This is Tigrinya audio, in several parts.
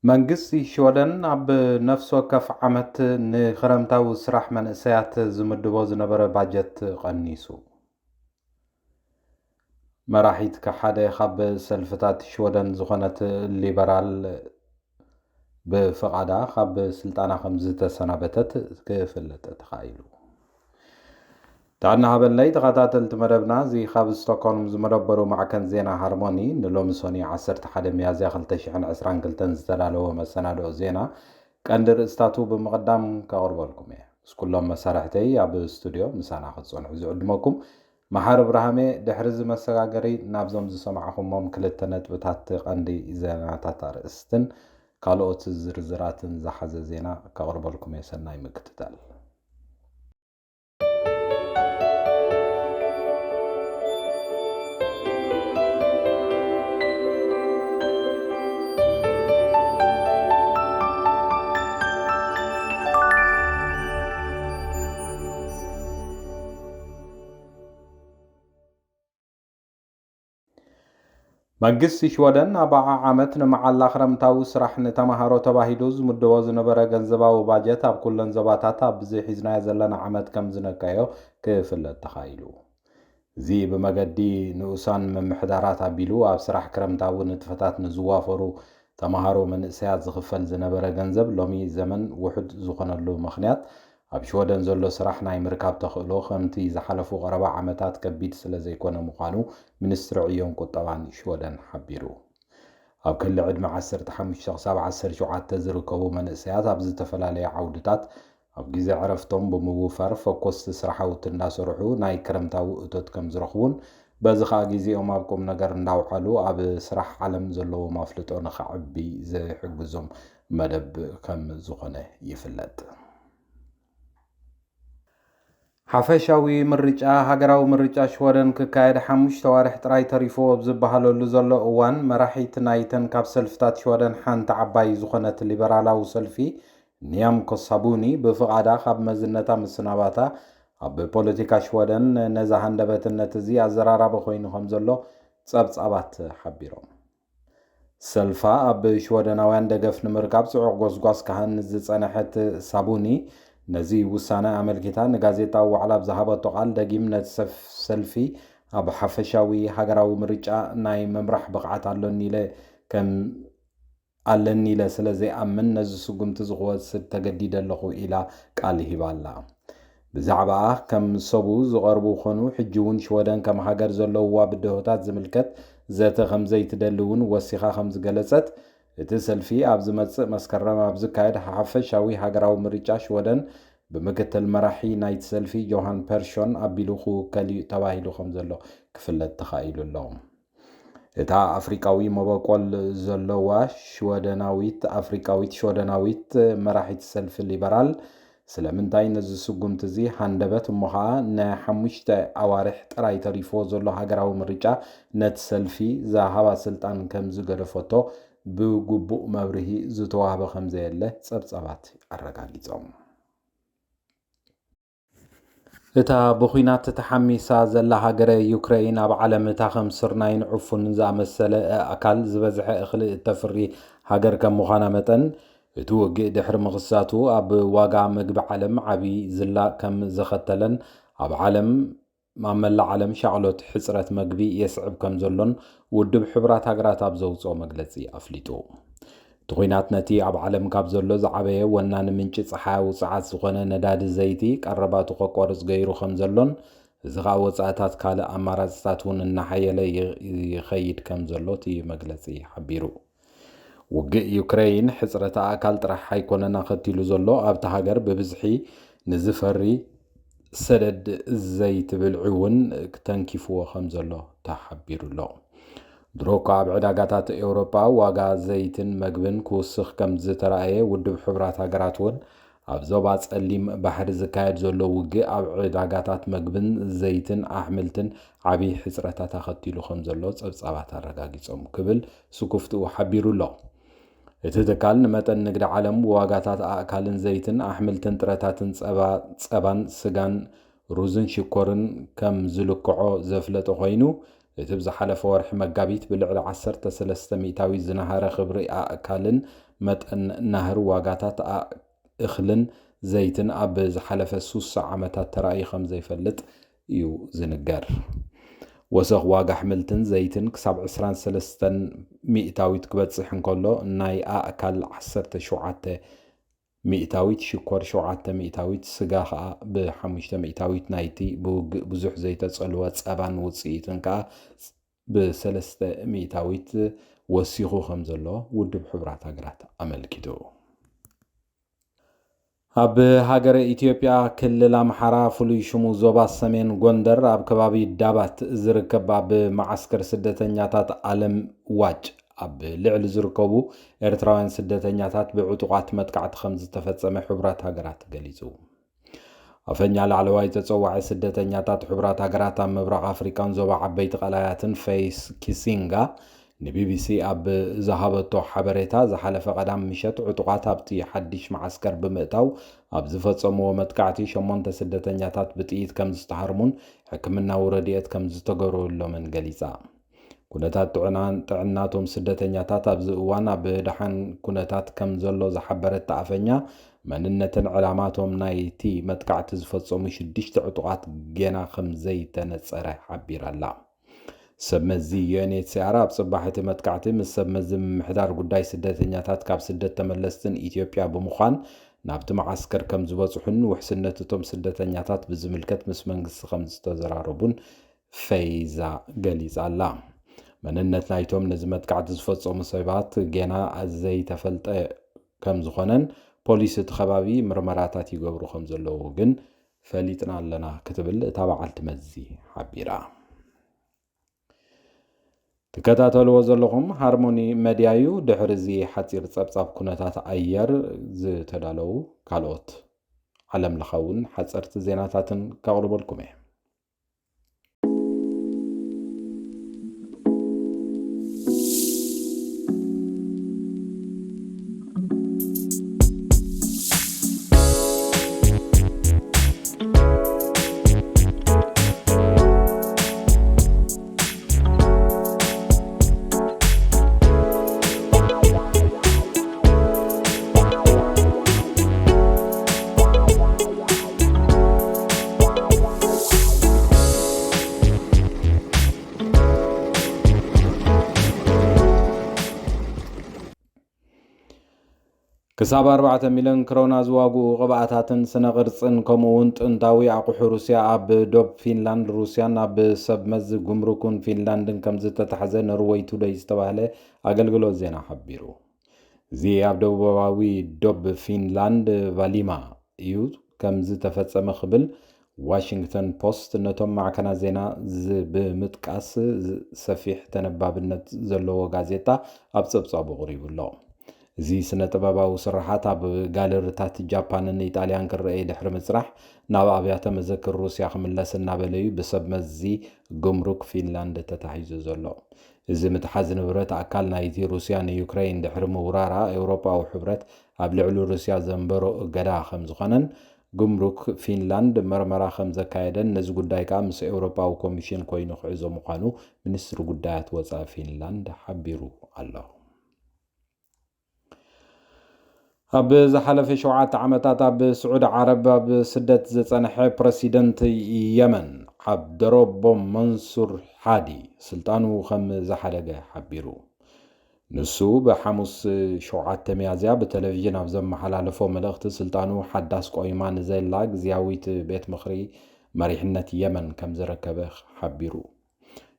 መንግስቲ ሽወደን ኣብ ነፍሲ ወከፍ ዓመት ንክረምታዊ ስራሕ መንእሰያት ዝምድቦ ዝነበረ ባጀት ቀኒሱ። መራሒት ሓደ ካብ ሰልፍታት ሽወደን ዝኾነት ሊበራል ብፍቓዳ ካብ ስልጣና ከም ዝተሰናበተት ክፍለጥ ተኻኢሉ። ጥዕና ሃበለይ ተኸታተልቲ መደብና፣ እዚ ካብ ስቶክሆልም ዝመደበሩ ማዕከን ዜና ሃርሞኒ ንሎሚ ሶኒ ዓሰርተ ሓደ ሚያዝያ ክልተ ሽሕን ዕስራን ክልተን ዝተዳለወ መሰናድኦ ዜና ቀንዲ ርእስታቱ ብምቕዳም ከቕርበልኩም እየ። ምስ ኩሎም መሳርሕተይ ኣብ ስቱድዮ ምሳና ክትጸንሑ ዝዕድመኩም መሓሪ ብርሃሜ። ድሕሪ እዚ መሰጋገሪ ናብዞም ዝሰማዕኹሞም ክልተ ነጥብታት ቀንዲ ዜናታት ኣርእስትን ካልኦት ዝርዝራትን ዝሓዘ ዜና ከቕርበልኩም እየ። ሰናይ ምክትታል። መንግስቲ ሽወደን ኣብ ዓዓመት ንመዓላ ክረምታዊ ስራሕ ንተማሃሮ ተባሂሉ ዝምድቦ ዝነበረ ገንዘባዊ ባጀት ኣብ ኩለን ዞባታት ኣብዚ ሒዝናዮ ዘለና ዓመት ከም ዝነቀዮ ክፍለጥ ተኻኢሉ። እዚ ብመገዲ ንኡሳን ምምሕዳራት ኣቢሉ ኣብ ስራሕ ክረምታዊ ንጥፈታት ንዝዋፈሩ ተማሃሮ መንእሰያት ዝኽፈል ዝነበረ ገንዘብ ሎሚ ዘመን ውሑድ ዝኾነሉ ምኽንያት ኣብ ሽወደን ዘሎ ስራሕ ናይ ምርካብ ተኽእሎ ከምቲ ዝሓለፉ ቀረባ ዓመታት ከቢድ ስለ ዘይኮነ ምዃኑ ሚኒስትሪ ዕዮን ቁጠባን ሽወደን ሓቢሩ። ኣብ ክሊ ዕድመ ዓሰርተ ሓሙሽተ ክሳብ ዓሰርተ ሸውዓተ ዝርከቡ መንእሰያት ኣብ ዝተፈላለየ ዓውድታት ኣብ ግዜ ዕረፍቶም ብምውፋር ፈኮስቲ ስራሓውቲ እንዳሰርሑ ናይ ክረምታዊ እቶት ከም ዝረኽቡን በዚ ኸኣ ግዜኦም ኣብ ቁም ነገር እንዳውዓሉ ኣብ ስራሕ ዓለም ዘለዎም ኣፍልጦ ንኸዕቢ ዝሕግዞም መደብ ከም ዝኾነ ይፍለጥ። ሓፈሻዊ ምርጫ፣ ሃገራዊ ምርጫ ሽወደን ክካየድ ሓሙሽተ ዋርሕ ጥራይ ተሪፎ ኣብ ዝበሃለሉ ዘሎ እዋን፣ መራሒት ናይተን ካብ ሰልፍታት ሽወደን ሓንቲ ዓባይ ዝኾነት ሊበራላዊ ሰልፊ ኒያምኮ ሳቡኒ ብፍቓዳ ካብ መዝነታ ምስናባታ ኣብ ፖለቲካ ሽወደን ነዚ ሃንደበትነት እዚ ኣዘራራቢ ኮይኑ ከም ዘሎ ጸብጻባት ሓቢሮም። ሰልፋ ኣብ ሽወደናውያን ደገፍ ንምርካብ ጽዑቕ ጎስጓስ ክሃንጽ ዝጸንሐት ሳቡኒ ነዚ ውሳነ ኣመልኪታ ንጋዜጣዊ ዋዕላ ኣብ ዝሃበቶ ቃል ደጊም ነቲ ሰፍ- ሰልፊ ኣብ ሓፈሻዊ ሃገራዊ ምርጫ ናይ ምምራሕ ብቕዓት ኣሎኒ ኢለ ከም ኣለኒ ኢለ ስለ ዘይኣምን ነዚ ስጉምቲ እዚ ክወስድ ተገዲደ ኣለኹ ኢላ ቃል ሂባ ኣላ። ብዛዕባኣ ከም ሰቡ ዝቐርቡ ኮኑ ሕጂ እውን ሽወደን ከም ሃገር ዘለውዋ ብድሆታት ዝምልከት ዘተ ከም ዘይትደሊ እውን ወሲኻ ከም ዝገለጸት እቲ ሰልፊ ኣብ ዝመጽእ መስከረም ኣብ ዝካየድ ሓፈሻዊ ሃገራዊ ምርጫ ሽወደን ብምክትል መራሒ ናይቲ ሰልፊ ጆሃን ፐርሾን ኣቢሉ ክውከል እዩ ተባሂሉ ከም ዘሎ ክፍለጥ ተኻኢሉ ኣሎ። እታ ኣፍሪቃዊ መበቆል ዘለዋ ሽወደናዊት ኣፍሪቃዊት ሽወደናዊት መራሒት ሰልፊ ሊበራል ስለምንታይ ነዚ ስጉምቲ እዚ ሃንደበት እሞ ኸኣ ንሓሙሽተ ኣዋርሕ ጥራይ ተሪፎ ዘሎ ሃገራዊ ምርጫ ነቲ ሰልፊ ዝሃባ ስልጣን ከም ዝገደፈቶ ብግቡእ መብርሂ ዝተዋህበ ከም ዘየለ ጸብጻባት ኣረጋጊጾም። እታ ብኹናት ተሓሚሳ ዘላ ሃገረ ዩክረይን ኣብ ዓለም እታ ከም ስርናይን ዕፉንን ዝኣመሰለ ኣእካል ዝበዝሐ እኽሊ እተፍሪ ሃገር ከም ምዃና መጠን፣ እቲ ውግእ ድሕሪ ምኽሳቱ ኣብ ዋጋ መግቢ ዓለም ዓቢ ዝላ ከም ዘኸተለን ኣብ ዓለም ኣብ መላእ ዓለም ሻቕሎት ሕጽረት መግቢ የስዕብ ከም ዘሎን ውድብ ሕቡራት ሃገራት ኣብ ዘውጽኦ መግለጺ ኣፍሊጡ። እቲ ኲናት ነቲ ኣብ ዓለም ካብ ዘሎ ዝዓበየ ወናኒ ምንጪ ጸሓያዊ ጸዓት ዝኾነ ነዳዲ ዘይቲ ቀረባቱ ከቋርጽ ገይሩ ከም ዘሎን እዚ ኸኣ ወጻእታት ካልእ ኣማራጽታት እውን እናሓየለ ይ- ይኸይድ ከም ዘሎ እቲ መግለጺ ሓቢሩ። ውግእ ዩክረይን ሕጽረት ኣእካል ጥራሕ ኣይኮነን ኣኸቲሉ ዘሎ፣ ኣብታ ሃገር ብብዝሒ ንዝፈሪ ሰደድ ዘይቲ ብልዒ እውን ተንኪፍዎ ከም ዘሎ ተሓቢሩ ኣሎ። ድሮ እኳ ኣብ ዕዳጋታት ኤውሮጳ ዋጋ ዘይትን መግብን ክውስኽ ከም ዝተራእየ ውድብ ሕቡራት ሃገራት እውን ኣብ ዞባ ጸሊም ባሕሪ ዝካየድ ዘሎ ውግእ ኣብ ዕዳጋታት መግብን ዘይትን ኣሕምልትን ዓቢ ሕጽረታት ኣኸቲሉ ከም ዘሎ ጸብጻባት ኣረጋጊጾም ክብል ስኩፍትኡ ሓቢሩ ኣሎ። እቲ ትካል ንመጠን ንግዲ ዓለም ዋጋታት ኣእካልን ዘይትን ኣሕምልትን ጥረታትን ጸባ- ጸባን ስጋን ሩዝን ሽኮርን ከም ዝልክዖ ዘፍለጠ ኮይኑ እቲ ብዝሓለፈ ወርሒ መጋቢት ብልዕሊ ዓሰርተ ሰለስተ ሚእታዊት ዝነሃረ ክብሪ ኣእካልን መጠን ናህሪ ዋጋታት ኣ- እኽልን ዘይትን ኣብ ዝሓለፈ ሱሳ ዓመታት ተራእዩ ከም ዘይፈልጥ እዩ ዝንገር። ወሰኽ ዋጋ ኣሕምልትን ዘይትን ክሳብ ዕስራን ሰለስተን ሚእታዊት ክበጽሕ እንከሎ፣ ናይ ኣእካል ዓሰርተ ሸውዓተ ሚእታዊት፣ ሽኮር ሸውዓተ ሚእታዊት፣ ስጋ ከኣ ብሓሙሽተ ሚእታዊት፣ ናይቲ ብውግእ ብዙሕ ዘይተጸልወ ጸባን ውጽኢትን ከኣ ብሰለስተ ሚእታዊት ወሲኹ ከም ዘሎ ውድብ ሕቡራት ሃገራት ኣመልኪቱ። ኣብ ሃገረ ኢትዮጵያ ክልል ኣምሓራ ፍሉይ ሽሙ ዞባ ሰሜን ጎንደር ኣብ ከባቢ ዳባት ዝርከብ ኣብ መዓስከር ስደተኛታት ኣለም ዋጭ ኣብ ልዕሊ ዝርከቡ ኤርትራውያን ስደተኛታት ብዕጡቓት መጥቃዕቲ ከም ዝተፈጸመ ሕቡራት ሃገራት ገሊጹ። ኣፈኛ ላዕለዋይ ተጸዋዒ ስደተኛታት ሕቡራት ሃገራት ኣብ ምብራቕ ኣፍሪቃን ዞባ ዓበይቲ ቀላያትን ፌይስ ኪሲንጋ ንቢቢሲ ኣብ ዝሃበቶ ሓበሬታ፣ ዝሓለፈ ቀዳም ምሸት ዕጡቓት ኣብቲ ሓድሽ መዓስከር ብምእታው ኣብ ዝፈጸምዎ መጥቃዕቲ ሸሞንተ ስደተኛታት ብጥይት ከም ዝተሃርሙን ሕክምናዊ ረድኤት ከም ዝተገበረሎምን ገሊጻ። ኩነታት ጥዕናን ጥዕናቶም ስደተኛታት ኣብዚ እዋን ኣብ ደሓን ኩነታት ከም ዘሎ ዝሓበረት እታ ኣፈኛ፣ መንነትን ዕላማቶም ናይቲ መጥቃዕቲ ዝፈጸሙ ሽዱሽተ ዕጡቓት ጌና ከም ዘይተነጸረ ሓቢራ ኣላ። ሰብ መዚ ዩ ኤን ኤች ሲ ኣር ኣብ ጽባሕ እቲ መጥቃዕቲ ምስ ሰብ መዚ ምምሕዳር ጉዳይ ስደተኛታት ካብ ስደት ተመለስትን ኢትዮጵያ ብምዃን ናብቲ መዓስከር ከም ዝበጽሑን ውሕስነት እቶም ስደተኛታት ብዝምልከት ምስ መንግስቲ ከም ዝተዘራረቡን ፈይዛ ገሊጻ ኣላ። መንነት ናይቶም ነዚ መጥቃዕቲ ዝፈጸሙ ሰባት ጌና ዘይተፈልጠ ከም ዝኾነን ፖሊስ እቲ ከባቢ ምርመራታት ይገብሩ ከም ዘለዉ ግን ፈሊጥና ኣለና ክትብል እታ በዓልቲ መዚ ሓቢራ። ትከታተልዎ ዘለኹም ሃርሞኒ መድያ እዩ። ድሕሪ እዚ ሓጺር ጸብጻብ ኩነታት ኣየር ዝተዳለዉ ካልኦት ዓለም ለኻውን ሓጸርቲ ዜናታትን ከቕርበልኩም እየ። ክሳብ ኣርባዕተ ሚልዮን ክሮና ዝዋግኡ ቅብኣታትን ስነ ቅርጽን ከምኡ እውን ጥንታዊ ኣቑሑ ሩስያ ኣብ ዶብ ፊንላንድ ሩስያን ኣብ ሰብ መዚ ጉምሩክን ፊንላንድን ከም ዝተታሕዘ ኖርወይ ቱደይ ዝተባህለ ኣገልግሎት ዜና ሓቢሩ። እዚ ኣብ ደቡባዊ ዶብ ፊንላንድ ቫሊማ እዩ ከም ዝተፈጸመ ክብል ዋሽንግተን ፖስት ነቶም ማዕከናት ዜና ዝ- ብምጥቃስ ዝ- ሰፊሕ ተነባብነት ዘለዎ ጋዜጣ ኣብ ጸብጻቡ ኣቕሪቡ ኣሎ። እዚ ስነ ጥበባዊ ስርሓት ኣብ ጋለሪታት ጃፓንን ኢጣልያን ክረኣይ ድሕሪ ምጽራሕ ናብ ኣብያተ መዘክር ሩስያ ክምለስ እናበለ እዩ ብሰብ መዚ ጉምሩክ ፊንላንድ ተታሒዙ ዘሎ። እዚ ምትሓዝ ንብረት ኣካል ናይቲ ሩስያ ንዩክረይን ድሕሪ ምውራራ ኤውሮጳዊ ሕብረት ኣብ ልዕሊ ሩስያ ዘንበሮ እገዳ ከም ዝኾነን ጉምሩክ ፊንላንድ መርመራ ከም ዘካየደን ነዚ ጉዳይ ከኣ ምስ ኤውሮጳዊ ኮሚሽን ኮይኑ ክዕዞ ምዃኑ ሚኒስትሪ ጉዳያት ወጻኢ ፊንላንድ ሓቢሩ ኣሎ። ኣብ ዝሓለፈ ሸውዓተ ዓመታት ኣብ ስዑዲ ዓረብ ኣብ ስደት ዝጸንሐ ፕረሲደንት የመን ዓብደረቦ መንሱር ሓዲ ስልጣኑ ከም ዝሓደገ ሓቢሩ። ንሱ ብሓሙስ ሸውዓተ ሚያዝያ ብቴሌቪዥን ኣብ ዘመሓላለፎ መልእኽቲ ስልጣኑ ሓዳስ ቆይማ ንዘላ ግዝያዊት ቤት ምኽሪ መሪሕነት የመን ከም ዘረከበ ሓቢሩ።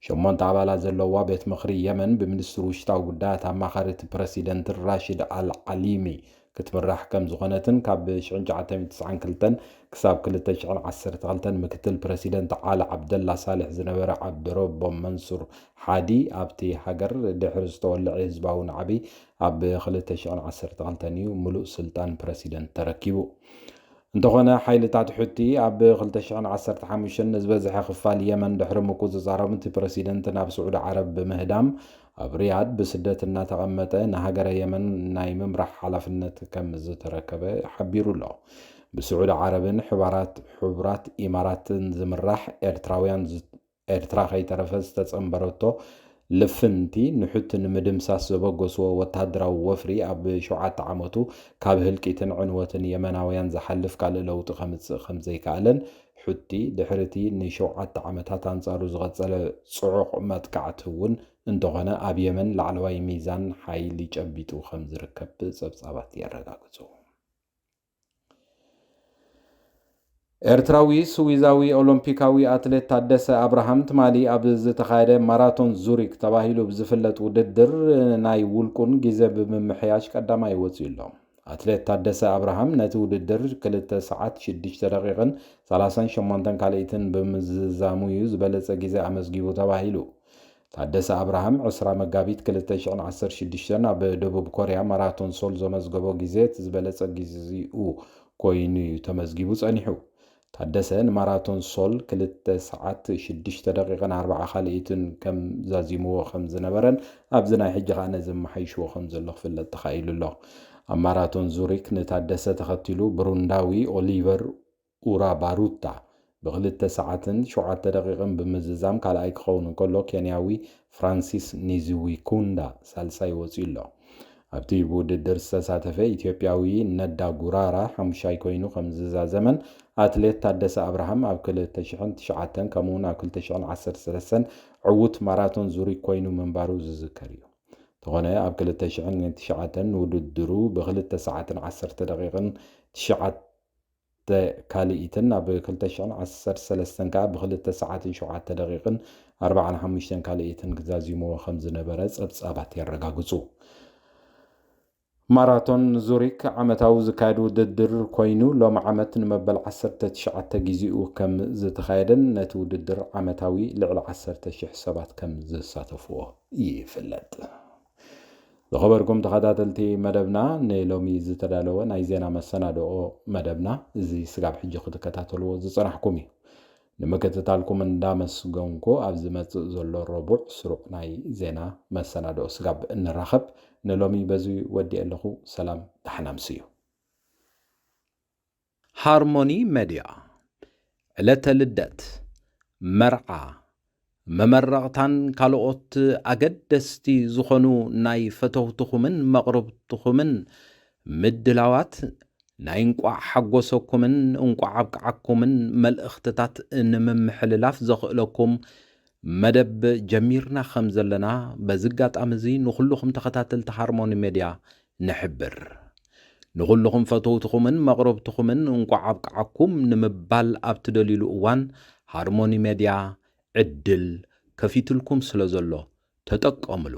ሸሞንተ ኣባላት ዘለዋ ቤት ምኽሪ የመን ብሚኒስትሪ ውሽጣዊ ጉዳያት ኣማኻሪት ፕረሲደንት ራሽድ ኣል ዓሊሚ ክትምራሕ ከም ዝኾነትን ካብ ሽሕን ትሽዓተ ሚእትን ትስዓን ክልተን ክሳብ ክልተ ሽሕን ዓሰርተ ክልተን ምክትል ፕረሲደንት ዓሊ ዓብደላ ሳልሕ ዝነበረ ዓብደረቦ መንሱር ሓዲ ኣብቲ ሃገር ድሕሪ ዝተወለዐ ህዝባዊ ናዕቢ ኣብ ክልተ ሽሕን ዓሰርተ ክልተን እዩ ምሉእ ስልጣን ፕረሲደንት ተረኪቡ። እንተኾነ ሓይልታት ሑቲ ኣብ ክልተ ሽሕን ዓሰርተ ሓሙሽተን ንዝበዝሐ ክፋል የመን ድሕሪ ምቁጽጻሮም እቲ ፕረሲደንት ናብ ስዑዲ ዓረብ ብምህዳም ኣብ ሪያድ ብስደት እናተቐመጠ ንሃገረ የመን ናይ ምምራሕ ሓላፍነት ከም ዝተረከበ ሓቢሩ ኣሎ። ብስዑዲ ዓረብን ሕባራት ሕቡራት ኢማራትን ዝምራሕ ኤርትራውያን ዝ- ኤርትራ ከይተረፈ ዝተጸንበረቶ ልፍንቲ ንሑቲ ንምድምሳስ ዘበገስዎ ወተሃደራዊ ወፍሪ ኣብ ሸውዓተ ዓመቱ ካብ ህልቂትን ዕንወትን የመናውያን ዝሓልፍ ካልእ ለውጢ ከምጽእ ከምዘይከኣለን፣ ሑቲ ድሕሪ እቲ ንሸውዓተ ዓመታት ኣንጻሩ ዝቐጸለ ጽዑቕ መጥቃዕቲ እውን እንተኾነ ኣብ የመን ላዕለዋይ ሚዛን ሓይሊ ጨቢጡ ከምዝርከብ ጸብጻባት የረጋግጹ። ኤርትራዊ ስዊዛዊ ኦሎምፒካዊ ኣትሌት ታደሰ ኣብርሃም ትማሊ ኣብ ዝተኻየደ ማራቶን ዙሪክ ተባሂሉ ብዝፍለጥ ውድድር ናይ ውልቁን ግዜ ብምምሕያሽ ቀዳማይ ወጺኡ ኣሎ። ኣትሌት ታደሰ ኣብርሃም ነቲ ውድድር ክልተ ሰዓት ሽዱሽተ ደቂቕን ሰላሳን ሸሞንተን ካልኢትን ብምዝዛሙ እዩ ዝበለጸ ግዜ ኣመዝጊቡ ተባሂሉ። ታደሰ ኣብርሃም ዕስራ መጋቢት ክልተ ሽሕን ዓሰርተ ሽዱሽተን ኣብ ደቡብ ኮርያ ማራቶን ሶል ዘመዝገቦ ግዜ እቲ ዝበለጸ ግዜኡ ኮይኑ እዩ ተመዝጊቡ ጸኒሑ። ታደሰ ንማራቶን ሶል ክልተ ሰዓት ሽዱሽተ ደቂቕን ኣርባዓ ካልኢትን ከም ዛዚምዎ ከም ዝነበረን ኣብዚ ናይ ሕጂ ከኣ ነዚ መሓይሽዎ ከም ዘሎ ክፍለጥ ተኻኢሉ ኣሎ። ኣብ ማራቶን ዙሪክ ንታደሰ ተኸቲሉ ብሩንዳዊ ኦሊቨር ኡራባሩታ ብክልተ ሰዓትን ሸውዓተ ደቂቕን ብምዝዛም ካልኣይ ክኸውን እንከሎ፣ ኬንያዊ ፍራንሲስ ኒዚዊኩንዳ ሳልሳይ ወጺኡ ኣሎ። ኣብቲ ውድድር ዝተሳተፈ ኢትዮጵያዊ ነዳ ጉራራ ሓሙሻይ ኮይኑ ከም ዝዛዘመን ኣትሌት ታደሰ ኣብርሃም ኣብ ክልተ ሽሕን ትሽዓተን ከምኡውን ኣብ ክልተ ሽሕን ዓሰርተ ሰለስተን ዕዉት ማራቶን ዙሪክ ኮይኑ ምንባሩ ዝዝከር እዩ። እንተኾነ ኣብ ክልተ ሽሕን ትሽዓተን ንውድድሩ ብክልተ ሰዓትን ዓሰርተ ደቂቕን ትሽዓተ ካልኢትን ኣብ ክልተ ሽሕን ዓሰርተ ሰለስተን ከኣ ብክልተ ሰዓትን ሸውዓተ ደቂቕን ኣርባዓን ሓሙሽተን ካልኢትን ክዛዚምዎ ከም ዝነበረ ጸብጻባት የረጋግጹ። ማራቶን ዙሪክ ዓመታዊ ዝካየድ ውድድር ኮይኑ፣ ሎሚ ዓመት ንመበል ዓሰርተ ትሽዓተ ግዜኡ ከም ዝተኻየደን ነቲ ውድድር ዓመታዊ ልዕሊ ዓሰርተ ሽሕ ሰባት ከም ዝሳተፍዎ ይፍለጥ። ዝኸበርኩም ተኸታተልቲ መደብና፣ ንሎሚ ዝተዳለወ ናይ ዜና መሰናድኦ መደብና እዚ ስጋብ ሕጂ ክትከታተልዎ ዝጸናሕኩም እዩ። ንምክትታልኩም እንዳመስገንኩ፣ ኣብ ዝመጽእ ዘሎ ረቡዕ ስሩዕ ናይ ዜና መሰናድኦ ስጋብ እንራኸብ፣ ንሎሚ በዚ ወዲኤ ኣለኹ። ሰላም፣ ደሓን ኣምስዩ። ሃርሞኒ ሜድያ፣ ዕለተ ልደት፣ መርዓ፣ መመረቕታን ካልኦት ኣገደስቲ ዝኾኑ ናይ ፈተውትኹምን መቕርብትኹምን ምድላዋት፣ ናይ እንቋዕ ሓጎሰኩምን እንቋዕ ኣብቅዓኩምን መልእኽትታት ንምምሕልላፍ ዘኽእለኩም መደብ ጀሚርና ከም ዘለና በዚ ኣጋጣሚ እዚ ንኹልኹም ተኸታተልቲ ሃርሞኒ ሜድያ ንሕብር። ንኹልኹም ፈተውትኹምን መቕረብትኹምን እንቋዕ ኣብቅዓኩም ንምባል ኣብ ትደልዩሉ እዋን ሃርሞኒ ሜድያ ዕድል ከፊትልኩም ስለ ዘሎ ተጠቀምሉ።